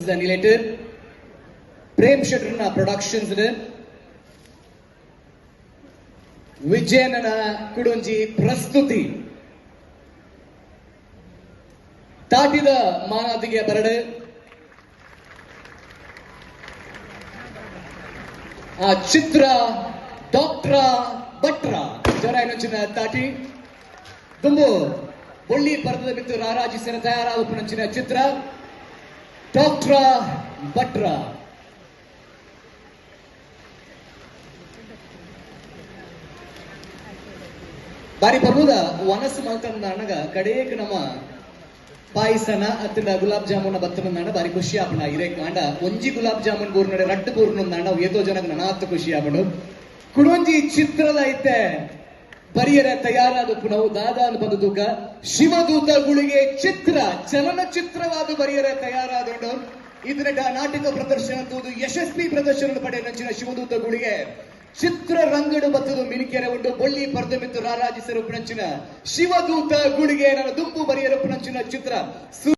ನಿಲೆಟ್ Prem ಶೆಟ್ಟರ್ನ productions ವಿಜಯನನ ಕುಡೊಂಜಿ ಪ್ರಸ್ತುತಿ. ತಾಟಿದ ಮಾನಾದಿಗೆ ಬರಡು ಆ ಚಿತ್ರ ಡಾಕ್ಟ್ರ ಭಟ್ರ ಜೋರಾಯಿನಂಚಿನ ತಾಟಿ. ದುಂಬು ಬೊಳ್ಳಿ ಪರ್ದದ ಮಿತ್ತು ರಾರಾಜಿಸಿನ ತಯಾರಾದ ಚಿತ್ರ ಡಾಕ್ಟ್ರ ಭಟ್ರ. ಬಾರಿ ಪರ್ವದ ವನಸು ಮಲ್ತಂದಾನಗ ಕಡೇಕ್ ನಮ್ಮ ಪಾಯಸನ ಅತ್ತಿಂದ ಗುಲಾಬ್ ಜಾಮೂನ್ ಬತ್ತನಂದಾಂಡ ಬಾರಿ ಖುಷಿ ಆಪುಂಡು. ಇರೇಕ್ ಆಂಡ ಒಂಜಿ ಗುಲಾಬ್ ಜಾಮೂನ್ ಬೂರ್ನಡೆ ರಡ್ಡ್ ಬೂರ್ನಂದಾಂಡ ಏತೋ ಜನಕ್ ನನಾತ್ ಖುಷಿ ಆಪುಂಡು. ಕುಡೊಂಜಿ ಚಿತ್ರದ ಐತೆ ಬರಿಯರ ತಯಾರಾದ ಪುನವು ದಾದ ಬಂದು ತೂಕ ಶಿವದೂತ ಗುಳಿಗೆ ಚಿತ್ರ ಚಲನಚಿತ್ರವಾದ ಬರಿಯರ ತಯಾರಾದುಂಡು. ಇದರ ನಾಟಕ ಪ್ರದರ್ಶನ ತೂದು ಯಶಸ್ವಿ ಪ್ರದರ್ಶನ ಪಡೆಯ ಶಿವದೂತ ಗುಳಿಗೆ ಚಿತ್ರರಂಗಡು ಬತ್ತದು ಮಿನಿಕೆರೆ ಉಂಡು. ಬೊಳ್ಳಿ ಪರ್ದ ಮಿತ್ತು ರಾರಾಜಿಸರು ಪುಣಂಚಿನ ಶಿವದೂತ ಗುಳಿಗೆ ನನ್ನ ದುಂಬು ಬರಿಯರ ಪುಣಂಚಿನ ಚಿತ್ರ.